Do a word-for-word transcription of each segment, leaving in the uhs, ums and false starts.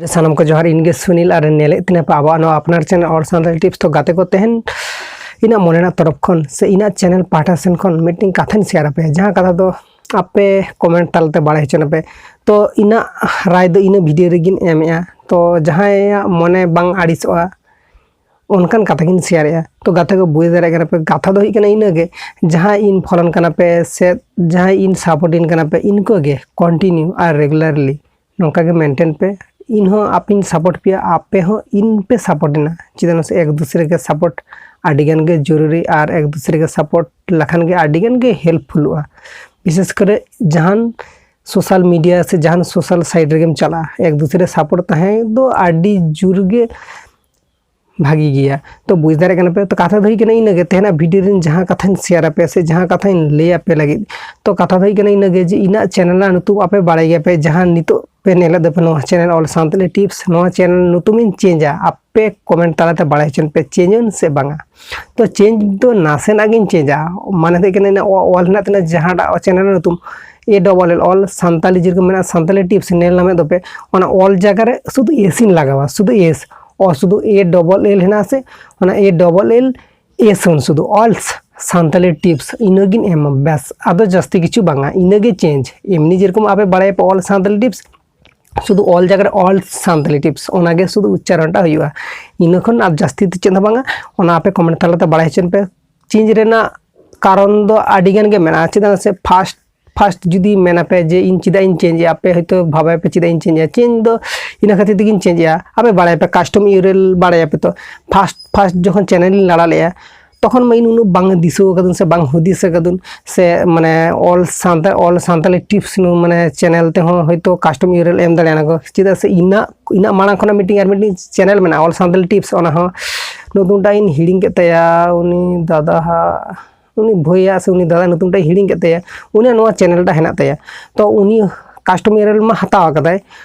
ᱥᱟᱱᱟᱢ ᱠᱚ ᱡᱚᱦᱟᱨ, ᱤᱧ ᱜᱮ ᱥᱩᱱᱤᱞ ᱟᱨ ᱧᱮᱞᱮᱫ ᱛᱤᱧᱟᱹ ᱯᱮ ᱟᱵᱚᱣᱟᱜ ᱱᱚᱣᱟ ᱟᱯᱱᱟᱨ ᱪᱮᱱᱮᱞ ᱚᱞ ᱥᱟᱱᱛᱟᱲᱤ ᱴᱤᱯᱥ᱾ ᱛᱚ ᱜᱟᱛᱮ ᱠᱚ, ᱛᱮᱦᱮᱧ ᱤᱧᱟᱹᱜ ᱢᱚᱱᱮ ᱨᱮᱱᱟᱜ ᱛᱚᱨᱚᱯ ᱠᱷᱚᱱ ᱥᱮ ᱤᱧᱟᱹᱜ ᱪᱮᱱᱮᱞ ᱯᱟᱦᱴᱟ ᱥᱮᱱ ᱠᱷᱚᱱ ᱢᱤᱫᱴᱮᱱ ᱠᱟᱛᱷᱟᱧ ᱥᱮᱭᱟᱨ ᱟᱯᱮᱭᱟ, ᱡᱟᱦᱟᱸ ᱠᱟᱛᱷᱟ ᱫᱚ ᱟᱯᱮ ᱠᱚᱢᱮᱱᱴ ᱛᱟᱞᱟᱛᱮ ᱵᱟᱲᱟᱭ ᱦᱚᱪᱚ ᱱᱟᱯᱮ᱾ ᱛᱚ ᱤᱧᱟᱹᱜ ᱨᱟᱭ ᱫᱚ ᱤᱧᱟᱹᱜ ᱵᱷᱤᱰᱤᱭᱳ ᱨᱮᱜᱤᱧ ᱮᱢᱮᱫᱼᱟ, ᱛᱚ ᱡᱟᱦᱟᱸᱭᱟᱜ ᱢᱚᱱᱮ ᱵᱟᱝ ᱟᱹᱲᱤᱥᱚᱜᱼᱟ ᱚᱱᱠᱟᱱ ᱠᱟᱛᱷᱟ ᱜᱤᱧ ᱥᱮᱭᱟᱨᱮᱫᱼᱟ᱾ ᱛᱚ ᱜᱟᱛᱮ ᱠᱚ, ᱵᱩᱡᱽ ᱫᱟᱲᱮᱭᱟᱜ ᱠᱟᱱᱟ ᱯᱮ, ᱠᱟᱛᱷᱟ ᱫᱚ ᱦᱩᱭᱩᱜ ᱠᱟᱱᱟ ᱤᱱᱟᱹᱜᱮ, ᱡᱟᱦᱟᱸᱭ ᱤᱧ ᱯᱷᱚᱞᱳᱱ ᱠᱟᱱᱟ ᱯᱮ ᱥᱮ ᱡᱟᱦᱟᱸᱭ ᱤᱧ ᱥᱟᱯᱳᱨᱴᱤᱧ ᱠᱟᱱᱟ ᱯᱮ, ᱤᱱᱠᱩ ᱜᱮ ᱠᱚᱱᱴᱤᱱᱤᱭᱩ ᱟᱨ ᱨᱮᱜᱩᱞᱟᱨᱞᱤ ᱱᱚᱝᱠᱟ ᱜᱮ ᱢᱮᱱᱴᱮᱱ ᱯᱮ᱾ ᱤᱧ ᱦᱚᱸ ᱟᱯᱮᱧ ᱥᱟᱯᱳᱨᱴ ᱯᱮᱭᱟ, ᱟᱯᱮ ᱦᱚᱸ ᱤᱧ ᱯᱮ ᱥᱟᱯᱳᱨᱴ ᱮᱱᱟ᱾ ᱪᱮᱫᱟᱜ ᱥᱮ ᱮᱠ ᱫᱩᱥᱨᱮ ᱜᱮ ᱥᱟᱯᱳᱨᱴ ᱟᱹᱰᱤ ᱜᱟᱱ ᱜᱮ ᱡᱚᱨᱩᱨᱤ, ᱟᱨ ᱮᱠ ᱫᱩᱥᱨᱮ ᱜᱮ ᱥᱟᱯᱳᱨᱴ ᱞᱮᱠᱷᱟᱱ ᱜᱮ ᱟᱹᱰᱤ ᱜᱟᱱ ᱜᱮ ᱦᱮᱞᱯᱯᱷᱩᱞᱚᱜᱼᱟ᱾ ᱵᱤᱥᱮᱥ ᱠᱚᱨᱮ ᱡᱟᱦᱟᱱ ᱥᱳᱥᱟᱞ ᱢᱤᱰᱤᱭᱟ ᱥᱮ ᱡᱟᱦᱟᱱ ᱥᱳᱥᱟᱞ ᱥᱟᱭᱤᱴ ᱨᱮᱜᱮᱢ ᱪᱟᱞᱟᱜᱼᱟ, ᱮᱠ ᱫᱩᱥᱨᱮ ᱥᱟᱯᱳᱨᱴ ᱛᱟᱦᱮᱸ ᱫᱚ ᱟᱹᱰᱤ ᱡᱳᱨ ᱜᱮ ᱵᱷᱟᱜᱤ ᱜᱮᱭᱟ᱾ ᱛᱚ ᱵᱩᱡᱽ ᱫᱟᱲᱮᱭᱟᱜ ᱠᱟᱱᱟ ᱯᱮ᱾ ᱛᱚ ᱠᱟᱛᱷᱟ ᱫᱚ ᱦᱩᱭᱩᱜ ᱠᱟᱱᱟ ᱤᱱᱟᱹᱜᱮ, ᱛᱮᱦᱮᱧᱟᱜ ᱵᱷᱤᱰᱤᱭᱳ ᱨᱮᱱ ᱡᱟᱦᱟᱸ ᱠᱟᱛᱷᱟᱧ ᱥᱮᱭᱟᱨ ᱟᱯᱮ ᱥᱮ ᱡᱟᱦᱟᱸ ᱠᱟᱛᱷᱟᱧ ᱞᱟᱹᱭ ᱟᱯᱮ ᱞᱟᱹᱜᱤᱫ, ᱛᱚ ᱠᱟᱛᱷᱟ ᱫᱚ ᱦᱩᱭᱩᱜ ᱠᱟᱱᱟ ᱤᱱᱟᱹᱜᱮ ᱡᱮ ᱤᱧᱟᱹᱜ ᱪᱮᱱᱮᱞ ᱨᱮᱱᱟᱜ ᱧᱩᱛᱩᱢ ᱟᱯᱮ ᱵᱟᱲᱟᱭ ᱜᱮᱭᱟ ᱯᱮ, ᱡᱟᱦᱟᱸ ᱱᱤᱛᱚᱜ ᱯᱮ ᱧᱮᱞᱮᱫ ᱫᱚᱯᱮ ᱱᱚᱣᱟ ᱪᱮᱱᱮᱞ ᱚᱞ ᱥᱟᱱᱛᱟᱲᱤ ᱴᱤᱯᱥ, ᱱᱚᱣᱟ ᱪᱮᱱᱮᱞ ᱧᱩᱛᱩᱢᱤᱧ ᱪᱮᱧᱡᱟ᱾ ᱟᱯᱮ ᱠᱚᱢᱮᱱᱴ ᱛᱟᱞᱟᱛᱮ ᱵᱟᱲᱟᱭ ᱦᱚᱪᱚᱱ ᱯᱮ, ᱪᱮᱧᱡᱽ ᱟᱹᱧ ᱥᱮ ᱵᱟᱝᱟ᱾ ᱛᱚ ᱪᱮᱧᱡᱽ ᱫᱚ ᱱᱟᱥᱮᱱᱟᱜ ᱜᱤᱧ ᱪᱮᱧᱡᱟ, ᱢᱟᱱᱮ ᱫᱚ ᱦᱩᱭᱩᱜ ᱠᱟᱱᱟ ᱤᱱᱟᱹ ᱚ-, ᱚᱞ ᱦᱮᱱᱟᱜ ᱛᱤᱧᱟᱹ ᱡᱟᱦᱟᱸᱴᱟᱜ ᱪᱮᱱᱮᱞ ᱧᱩᱛᱩᱢ ᱮ ᱰᱚᱵᱚᱞ ᱮᱞ ᱚᱞ ᱥᱟᱱᱛᱟᱞᱤ, ᱡᱮᱨᱚᱠᱚᱢ ᱢᱮᱱᱟᱜᱼᱟ ᱥᱟᱱᱛᱟᱞᱤ ᱴᱤᱯᱥ, ᱧᱮᱞ ᱧᱟᱢᱮᱫ ᱫᱚᱯᱮ, ᱚᱱᱟ ᱚᱞ ᱡᱟᱭᱜᱟ ᱨᱮ ᱥᱩᱫᱷᱩ ᱮᱥ ᱤᱧ ᱞᱟᱜᱟᱣᱟ, ᱥᱩᱫᱷᱩ ᱮᱥ᱾ ᱚ ᱥᱩᱫᱷᱩ ᱮ ᱰᱚᱵᱚᱞ ᱮᱞ ᱦᱮᱱᱟᱜᱼᱟ ᱥᱮ, ᱚᱱᱟ ᱮ ᱰᱚᱵᱚᱞ ᱮᱞ ᱮᱥ ᱚᱱ ᱥᱩᱫᱷᱩ ᱚᱞ ᱥᱟᱱᱛᱟᱞᱤ ᱴᱤᱯᱥ ᱤᱱᱟᱹᱜᱤᱧ ᱮᱢᱟ, ᱵᱮᱥ, ᱟᱫᱚ ᱡᱟᱹᱥᱛᱤ ᱠᱤᱪᱷᱩ ᱵᱟᱝᱟ, ᱤᱱᱟᱹᱜᱮ ᱪᱮᱧᱡᱽ᱾ ᱮᱢᱱᱤ ᱡᱮᱨᱚᱠᱚᱢ ᱟᱯᱮ ᱵᱟᱲᱟᱭᱟᱯᱮ ᱚᱞ ᱥᱟᱱᱛᱟᱞᱤ ᱴᱤᱯᱥ, ᱥᱩᱫᱷᱩ ᱚᱞ ᱡᱟᱭᱜᱟ ᱨᱮ ᱚᱞ ᱥᱟᱱᱛᱟᱞᱤ ᱴᱤᱯᱥ, ᱚᱱᱟᱜᱮ ᱥᱩᱫᱷᱩ ᱩᱪᱪᱟᱨᱚᱱᱴᱟ ᱦᱩᱭᱩᱜᱼᱟ᱾ ᱤᱱᱟᱹ ᱠᱷᱚᱱ ᱟᱨ ᱡᱟᱹᱥᱛᱤ ᱫᱚ ᱪᱮᱫ ᱦᱚᱸ ᱵᱟᱝᱟ᱾ ᱚᱱᱟ ᱟᱯᱮ ᱠᱚᱢᱮᱱᱴ ᱛᱟᱞᱟᱛᱮ ᱵᱟᱲᱟᱭ ᱦᱚᱪᱚᱱ ᱯᱮ᱾ ᱪᱮᱧᱡᱽ ᱨᱮᱱᱟᱜ ᱠᱟᱨᱚᱱ ᱫᱚ ᱟᱹᱰᱤ ᱜᱟᱱ ᱜᱮ ᱢᱮᱱᱟᱜᱼᱟ᱾ ᱪᱮᱫᱟᱜ ᱥᱮ ᱯᱷᱟᱥᱴ ᱯᱷᱟᱥᱴ ᱡᱩᱫᱤ ᱢᱮᱱᱟᱯᱮ ᱡᱮ ᱤᱧ ᱪᱮᱫᱟᱜ ᱤᱧ ᱪᱮᱧᱡᱽ ᱮᱜᱼᱟ, ᱟᱯᱮ ᱦᱚᱭᱛᱳ ᱵᱷᱟᱵᱟᱭᱟᱯᱮ ᱪᱮᱫᱟᱜ ᱤᱧ ᱪᱮᱧᱡᱽ ᱮᱜᱼᱟ᱾ ᱪᱮᱧᱡᱽ ᱫᱚ ᱤᱱᱟᱹ ᱠᱷᱟᱹᱛᱤᱨ ᱛᱮᱜᱮᱧ ᱪᱮᱧᱡᱽ ᱮᱜᱼᱟ᱾ ᱟᱯᱮ ᱵᱟᱲᱟᱭᱟᱯᱮ ᱠᱟᱥᱴᱚᱢ ᱤᱭᱩᱨᱮᱞ ᱵᱟᱲᱟᱭᱟᱯᱮ᱾ ᱛᱚ ᱯᱷᱟᱥᱴ ᱯᱷᱟᱥᱴ ᱡᱚᱠᱷᱚᱱ ᱪᱮᱱᱮᱞ ᱤᱧ ᱞᱟᱲᱟ ᱞᱮᱜᱼᱟ, ᱛᱚᱠᱷᱚᱱ ᱢᱟ ᱤᱧ ᱩᱱᱟᱹᱜ ᱵᱟᱝ ᱫᱤᱥᱟᱹ ᱟᱠᱟᱫᱩᱧ ᱥᱮ ᱵᱟᱝ ᱦᱩᱫᱤᱥ ᱟᱠᱟᱫᱩᱧ ᱥᱮ, ᱢᱟᱱᱮ ᱚᱞ ᱥᱟᱱᱛᱟᱲ, ᱚᱞ ᱥᱟᱱᱛᱟᱲᱤ ᱴᱤᱯᱥ ᱱᱚ-, ᱢᱟᱱᱮ ᱪᱮᱱᱮᱞ ᱛᱮᱦᱚᱸ ᱦᱚᱭᱛᱳ ᱠᱟᱥᱴᱚᱢ ᱤᱭᱩᱨᱮᱞ ᱮᱢ ᱫᱟᱲᱮᱭᱟᱜᱼᱟ ᱠᱚ᱾ ᱪᱮᱫᱟᱜ ᱥᱮ ᱤᱱᱟᱹᱜ, ᱤᱱᱟᱹᱜ ᱢᱟᱲᱟᱝ ᱠᱷᱚᱱᱟᱜ ᱢᱤᱫᱴᱤᱡ ᱟᱨ ᱢᱤᱫᱴᱤᱡ ᱪᱮᱱᱮᱞ ᱢᱮᱱᱟᱜᱼᱟ ᱚᱞ ᱥᱟᱱᱛᱟᱲᱤ ᱴᱤᱯᱥ, ᱚᱱᱟ ᱦᱚᱸ ᱱᱩᱛᱩᱢᱴᱟᱜ ᱤᱧ ᱦᱤᱲᱤᱧ ᱠᱮᱫ ᱛᱟᱭᱟ, ᱩᱱᱤ ᱫᱟᱫᱟ ᱦᱟᱜ, ᱩᱱᱤ ᱵᱷᱟᱹᱭᱟᱜ ᱥᱮ ᱩᱱᱤ ᱫᱟᱫᱟ ᱧᱩᱛᱩᱢᱴᱟᱜ ᱤᱧ ᱦᱤᱲᱤᱧ ᱠᱮᱫ ᱛᱟᱭᱟ, ᱩᱱᱤᱭᱟᱜ ᱱᱚᱣᱟ ᱪᱮᱱᱮᱞ ᱴᱟᱜ ᱦᱮᱱᱟᱜ ᱛᱟᱭᱟ᱾ ᱛᱚ ᱩᱱᱤ ᱠᱟᱥᱴᱚᱢ ᱤᱭᱩᱨᱮᱞ ᱢᱟ ᱦᱟᱛᱟᱣ ᱟᱠᱟᱫᱟᱭ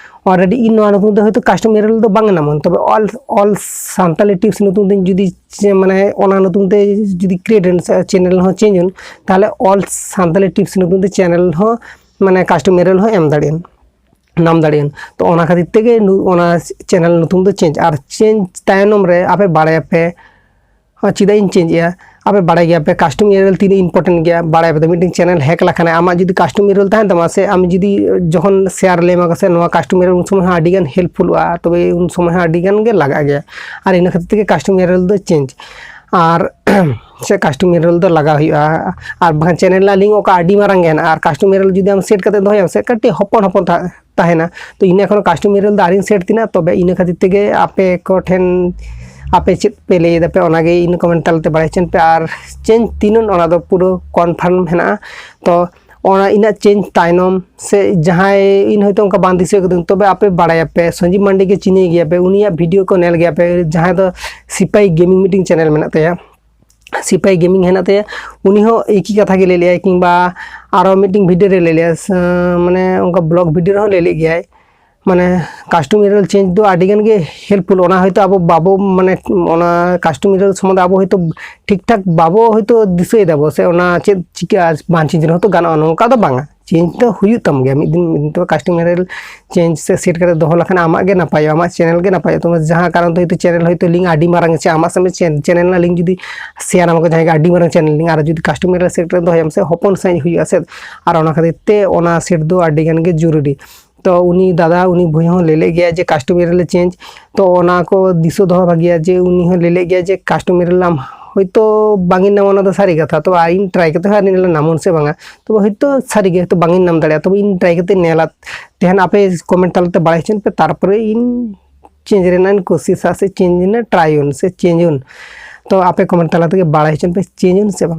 ᱚᱞᱨᱮᱰᱤ, ᱤᱧ ᱱᱚᱣᱟ ᱧᱩᱛᱩᱢ ᱛᱮ ᱦᱚᱭᱛᱳ ᱠᱟᱥᱴᱚᱢ ᱤᱭᱩᱨᱮᱞ ᱫᱚ ᱵᱟᱝ ᱧᱟᱢᱚᱜᱼᱟ, ᱛᱚᱵᱮ ᱚᱞ, ᱚᱞ ᱥᱟᱱᱛᱟᱲᱤ ᱴᱤᱯᱥ ᱧᱩᱛᱩᱢ ᱛᱮ ᱡᱩᱫᱤ ᱪᱮ-, ᱢᱟᱱᱮ ᱚᱱᱟ ᱧᱩᱛᱩᱢ ᱛᱮ ᱡᱩᱫᱤ ᱠᱨᱤᱭᱮᱴ ᱮᱱ ᱥᱮ ᱪᱮᱱᱮᱞ ᱦᱚᱸ ᱪᱮᱧᱡᱽ ᱮᱱ, ᱛᱟᱦᱚᱞᱮ ᱚᱞ ᱥᱟᱱᱛᱟᱲᱤ ᱴᱤᱯᱥ ᱧᱩᱛᱩᱢ ᱛᱮ ᱪᱮᱱᱮᱞ ᱦᱚᱸ ᱢᱟᱱᱮ ᱠᱟᱥᱴᱚᱢ ᱤᱭᱩᱨᱮᱞ ᱦᱚᱸ ᱮᱢ ᱫᱟᱲᱮᱭᱟᱜᱼᱟ᱾ ᱧᱟᱢ ᱫᱟᱲᱮᱭᱟᱜᱼᱟ᱾ ᱛᱚ ᱚᱱᱟ ᱠᱷᱟᱹᱛᱤᱨ ᱛᱮᱜᱮ ᱱᱩ- ᱚᱱᱟ ᱪᱮᱱᱮᱞ ᱧᱩᱛᱩᱢ ᱫᱚ ᱪᱮᱧᱡᱽ᱾ ᱟᱨ ᱪᱮᱧᱡᱽ ᱛᱟᱭᱱᱚᱢ ᱨᱮ ᱟᱯᱮ ᱵᱟᱲᱟᱭᱟᱯᱮ, ᱟᱨ ᱪᱮᱫᱟᱜ ᱤᱧ ᱪᱮᱧᱡᱽ ᱮᱜᱼᱟ? ᱟᱯᱮ ᱵᱟᱲᱟᱭ ᱜᱮᱭᱟᱯᱮ ᱠᱟᱥᱴᱚᱢ ᱤᱭᱩᱟᱨᱮᱞ ᱛᱤᱱᱟᱹᱜ ᱤᱢᱯᱚᱨᱴᱮᱱᱴ ᱜᱮᱭᱟ, ᱵᱟᱲᱟᱭ ᱯᱮ ᱛᱚ᱾ ᱢᱤᱫᱴᱮᱱ ᱪᱮᱱᱮᱞ ᱦᱮᱠ ᱞᱮᱠᱷᱟᱱ ᱟᱢᱟᱜ ᱡᱩᱫᱤ ᱠᱟᱥᱴᱚᱢ ᱤᱭᱩᱟᱨᱮᱞ ᱛᱟᱦᱮᱱ ᱛᱟᱢᱟ ᱥᱮ, ᱟᱢ ᱡᱩᱫᱤ ᱡᱚᱠᱷᱚᱱ ᱥᱮᱭᱟᱨ ᱞᱮ ᱮᱢᱟ ᱠᱚ ᱥᱮ ᱱᱚᱣᱟ ᱠᱟᱥᱴᱚᱢ ᱤᱭᱩᱟᱨᱮᱞ, ᱩᱱ ᱥᱚᱢᱚᱭ ᱦᱚᱸ ᱟᱹᱰᱤ ᱜᱟᱱ ᱦᱮᱞᱯᱯᱷᱩᱞᱚᱜᱼᱟ, ᱛᱚᱵᱮ ᱩᱱ ᱥᱚᱢᱚᱭ ᱦᱚᱸ ᱟᱹᱰᱤ ᱜᱟᱱ ᱜᱮ ᱞᱟᱜᱟᱜ ᱜᱮᱭᱟ᱾ ᱟᱨ ᱤᱱᱟᱹ ᱠᱷᱟᱹᱛᱤᱨ ᱛᱮᱜᱮ ᱠᱟᱥᱴᱚᱢ ᱤᱭᱩᱟᱨᱮᱞ ᱫᱚ ᱪᱮᱧᱡᱽ᱾ ᱟᱨ ᱥᱮ ᱠᱟᱥᱴᱚᱢ ᱤᱭᱩᱟᱨᱮᱞ ᱫᱚ ᱞᱟᱜᱟᱣ ᱦᱩᱭᱩᱜᱼᱟ᱾ ᱟᱨ ᱵᱟᱝᱠᱷᱟᱱ ᱪᱮᱱᱮᱞ ᱨᱮᱱᱟᱜ ᱞᱤᱝᱠ ᱚᱠᱟ ᱟᱹᱰᱤ ᱢᱟᱨᱟᱝ ᱜᱮ ᱦᱮᱱᱟᱜᱼᱟ, ᱟᱨ ᱠᱟᱥᱴᱚᱢ ᱤᱭᱩᱟᱨᱮᱞ ᱡᱩᱫᱤ ᱟᱢ ᱥᱮᱴ ᱠᱟᱛᱮ ᱫᱚᱦᱚᱭᱟᱢ ᱥᱮ, ᱠᱟᱹᱴᱤᱡ ᱦᱚᱯᱚᱱ ᱦᱚᱯᱚᱱ ᱛᱟ- ᱛᱟᱦᱮᱱᱟ᱾ ᱛᱚ ᱤᱱᱟᱹ ᱮᱠᱷᱚᱱᱳ ᱠᱟᱥᱴᱚᱢ ᱤᱭᱩᱟᱨᱮᱞ ᱫᱚ ᱟᱹᱣᱨᱤᱧ ᱥᱮᱴ ᱛᱤᱱᱟ, ᱛᱚᱵᱮ ᱤᱱᱟᱹ ᱠᱷᱟᱹᱛᱤᱨ ᱛᱮᱜᱮ ᱟᱯᱮ ᱠᱚᱴᱷᱮᱱ ᱟᱯᱮ ᱪᱮᱫ ᱯᱮ ᱞᱟᱹᱭ ᱫᱟᱯᱮ, ᱚᱱᱟᱜᱮ ᱤᱱᱟᱹ ᱠᱚᱢᱮᱱᱴ ᱛᱟᱞᱟᱛᱮ ᱵᱟᱲᱟᱭ ᱦᱚᱪᱚᱧ ᱯᱮ᱾ ᱟᱨ ᱪᱮᱧᱡᱽ ᱛᱤᱱᱟᱹᱜ, ᱚᱱᱟ ᱫᱚ ᱯᱩᱨᱟᱹ ᱠᱚᱱᱯᱷᱟᱨᱢ ᱦᱮᱱᱟᱜᱼᱟ᱾ ᱛᱚ ᱚᱱᱟ ᱤᱱᱟᱹᱜ ᱪᱮᱧᱡᱽ ᱛᱟᱭᱱᱚᱢ ᱥᱮ ᱡᱟᱦᱟᱸᱭ, ᱤᱧ ᱦᱚᱭᱛᱳ ᱚᱱᱠᱟ ᱵᱟᱝ ᱫᱤᱥᱟᱹ ᱠᱟᱹᱫᱟᱹᱧ, ᱛᱚᱵᱮ ᱟᱯᱮ ᱵᱟᱲᱟᱭᱟᱯᱮ, ᱥᱚᱧᱡᱤᱵᱽ ᱢᱟᱱᱰᱤ ᱜᱮ ᱪᱤᱱᱦᱟᱹᱭ ᱜᱮᱭᱟᱯᱮ, ᱩᱱᱤᱭᱟᱜ ᱵᱷᱤᱰᱤᱭᱳ ᱠᱚ ᱧᱮᱞ ᱜᱮᱭᱟᱯᱮ, ᱡᱟᱦᱟᱸᱭ ᱫᱚ ᱥᱤᱯᱟᱦᱤ ᱜᱮᱢᱤᱝ ᱢᱤᱫᱴᱮᱱ ᱪᱮᱱᱮᱞ ᱢᱮᱱᱟᱜ ᱛᱟᱭᱟ, ᱥᱤᱯᱟᱦᱤ ᱜᱮᱢᱤᱝ ᱦᱮᱱᱟᱜ ᱛᱟᱭᱟ, ᱩᱱᱤ ᱦᱚᱸ ᱮᱠᱤ ᱠᱟᱛᱷᱟ ᱜᱮ ᱞᱟᱹᱭ ᱞᱮᱜᱼᱟᱭ, ᱠᱤᱝᱵᱟ ᱟᱨᱚ ᱢᱤᱫᱴᱮᱱ ᱵᱷᱤᱰᱤᱭᱳ ᱨᱮ ᱞᱟᱹᱭ ᱞᱮᱜᱼᱟ, ᱥᱮ, ᱢᱟᱱᱮ ᱚᱱᱠᱟ ᱵᱞᱚᱜ ᱵᱷᱤᱰᱤᱭᱳ ᱨᱮᱦᱚᱸ ᱞᱟᱹᱭ ᱞᱮᱫ ᱜᱮᱭᱟᱭ, ᱢᱟᱱᱮ ᱠᱟᱥᱴᱚᱢ ᱤᱭᱩᱟᱨᱮᱞ ᱪᱮᱧᱡᱽ ᱫᱚ ᱟᱹᱰᱤ ᱜᱟᱱ ᱜᱮ ᱦᱮᱞᱯᱯᱷᱩᱞ᱾ ᱚᱱᱟ ᱦᱚᱭᱛᱳ ᱟᱵᱚ ᱵᱟᱵᱚ, ᱢᱟᱱᱮ ᱚᱱᱟ ᱠᱟᱥᱴᱚᱢ ᱤᱭᱩᱟᱨᱮᱞ ᱥᱚᱢᱵᱚᱱᱫᱷᱮ ᱟᱵᱚ ᱦᱚᱭᱛᱳ ᱴᱷᱤᱠ ᱴᱷᱟᱠ ᱵᱟᱵᱚ ᱦᱚᱭᱛᱳ ᱫᱤᱥᱟᱹᱭ ᱫᱟᱵᱚ, ᱥᱮ ᱚᱱᱟ ᱪᱮᱫ ᱪᱤᱠᱟᱹᱜᱼᱟ, ᱵᱟᱝ ᱪᱮᱧᱡᱽ ᱨᱮᱦᱚᱸ ᱛᱚ ᱜᱟᱱᱚᱜᱼᱟ, ᱱᱚᱝᱠᱟ ᱫᱚ ᱵᱟᱝᱟ᱾ ᱪᱮᱧᱡᱽ ᱫᱚ ᱦᱩᱭᱩᱜ ᱛᱟᱢ ᱜᱮᱭᱟ ᱢᱤᱫ ᱫᱤᱱ, ᱢᱤᱫ ᱫᱤᱱ ᱛᱚ ᱠᱟᱥᱴᱚᱢ ᱤᱭᱩᱟᱨᱮᱞ ᱪᱮᱧᱡᱽ ᱥᱮ ᱥᱮᱴ ᱠᱟᱛᱮ ᱫᱚᱦᱚ ᱞᱮᱠᱷᱟᱱ ᱟᱢᱟᱜ ᱜᱮ ᱱᱟᱯᱟᱭᱚᱜᱼᱟ, ᱟᱢᱟᱜ ᱪᱮᱱᱮᱞ ᱜᱮ ᱱᱟᱯᱟᱭᱚᱜᱼᱟ᱾ ᱛᱚ ᱡᱟᱦᱟᱸ ᱠᱟᱨᱚᱱ ᱛᱮ ᱦᱚᱭᱛᱳ ᱪᱮᱱᱮᱞ ᱦᱚᱭᱛᱳ ᱞᱤᱝᱠ ᱟᱹᱰᱤ ᱢᱟᱨᱟᱝ, ᱥᱮ ᱟᱢᱟᱜ ᱥᱟᱢᱱᱮ ᱪᱮᱱᱮᱞ ᱨᱮᱱᱟᱜ ᱞᱤᱝᱠ ᱡᱩᱫᱤ ᱥᱮᱭᱟᱨ ᱟᱢᱟ ᱠᱚ ᱡᱟᱦᱟᱸᱭ ᱜᱮ ᱟᱹᱰᱤ ᱢᱟᱨᱟᱝ ᱪᱮᱱᱮᱞ ᱞᱤᱝᱠ, ᱟᱨ ᱡᱩᱫᱤ ᱠᱟᱥᱴᱚᱢ ᱤᱭᱩᱟᱨᱮᱞ ᱥᱮᱴ ᱠᱟᱛᱮ ᱫᱚᱦᱚᱭᱟᱢ ᱥᱮ, ᱦᱚᱯᱚᱱ ᱥᱟᱺᱦᱤᱡ ᱦᱩᱭᱩᱜᱼᱟ ᱥᱮ᱾ ᱟᱨ ᱚᱱᱟ ᱠᱷᱟᱹᱛᱤᱨ ᱛᱮ ᱚᱱᱟ ᱥᱮᱴ ᱫᱚ ᱟᱹᱰᱤ ᱜᱟᱱ ᱜᱮ ᱡᱚᱨᱩᱨᱤ᱾ ᱛᱚ ᱩᱱᱤ ᱫᱟᱫᱟ, ᱩᱱᱤ ᱵᱷᱟᱹᱭ ᱦᱚᱸ ᱞᱟᱹᱭ ᱞᱮᱫ ᱜᱮᱭᱟ ᱡᱮ ᱠᱟᱥᱴᱚᱢ ᱤᱭᱩᱟᱨᱮᱞ ᱞᱮ ᱪᱮᱧᱡᱽ᱾ ᱛᱚ ᱚᱱᱟ ᱠᱚ ᱫᱤᱥᱟᱹ ᱫᱚᱦᱚ ᱵᱷᱟᱹᱜᱤᱭᱟ ᱡᱮ ᱩᱱᱤ ᱦᱚᱸ ᱞᱟᱹᱭ ᱞᱮᱫ ᱜᱮᱭᱟ ᱡᱮ ᱠᱟᱥᱴᱚᱢ ᱤᱭᱩᱟᱨᱮᱞ ᱟᱢ ᱦᱚᱭᱛᱳ ᱵᱟᱝ ᱤᱧ ᱧᱟᱢᱟ, ᱚᱱᱟ ᱫᱚ ᱥᱟᱹᱨᱤ ᱠᱟᱛᱷᱟ᱾ ᱛᱚ ᱟᱨ ᱤᱧ ᱴᱨᱟᱭ ᱠᱟᱛᱮ ᱦᱚᱸ ᱟᱨ ᱤᱧ ᱧᱟᱢᱚᱱ ᱥᱮ ᱵᱟᱝᱟ, ᱛᱚᱵᱮ ᱦᱚᱭᱛᱳ ᱥᱟᱹᱨᱤ ᱜᱮ ᱦᱚᱭᱛᱳ ᱵᱟᱝ ᱤᱧ ᱧᱟᱢ ᱫᱟᱲᱮᱭᱟᱜᱼᱟ, ᱛᱚᱵᱮ ᱤᱧ ᱴᱨᱟᱭ ᱠᱟᱛᱮ ᱧᱮᱞᱟ᱾ ᱛᱮᱦᱮᱧ ᱟᱯᱮ ᱠᱚᱢᱮᱱᱴ ᱛᱟᱞᱟᱛᱮ ᱵᱟᱲᱟᱭ ᱦᱚᱪᱚᱧ ᱯᱮ, ᱛᱟᱨᱯᱚᱨᱮ ᱤᱧ ᱪᱮᱧᱡᱽ ᱨᱮᱱᱟᱜ ᱤᱧ ᱠᱳᱥᱤᱥᱟ ᱥᱮ ᱪᱮᱧᱡᱽ ᱨᱮᱱᱟᱜ ᱴᱨᱟᱭ ᱟᱹᱧ ᱥᱮ ᱪᱮᱧᱡᱽ ᱟᱹᱧ᱾ ᱛᱚ ᱟᱯᱮ ᱠᱚᱢᱮᱱᱴ ᱛᱟᱞᱟ ᱛᱮᱜᱮ ᱵᱟᱲᱟᱭ ᱦᱚᱪᱚᱧ ᱯᱮ, ᱪᱮᱧᱡᱽ ᱟᱹᱧ ᱥᱮ ᱵᱟᱝ᱾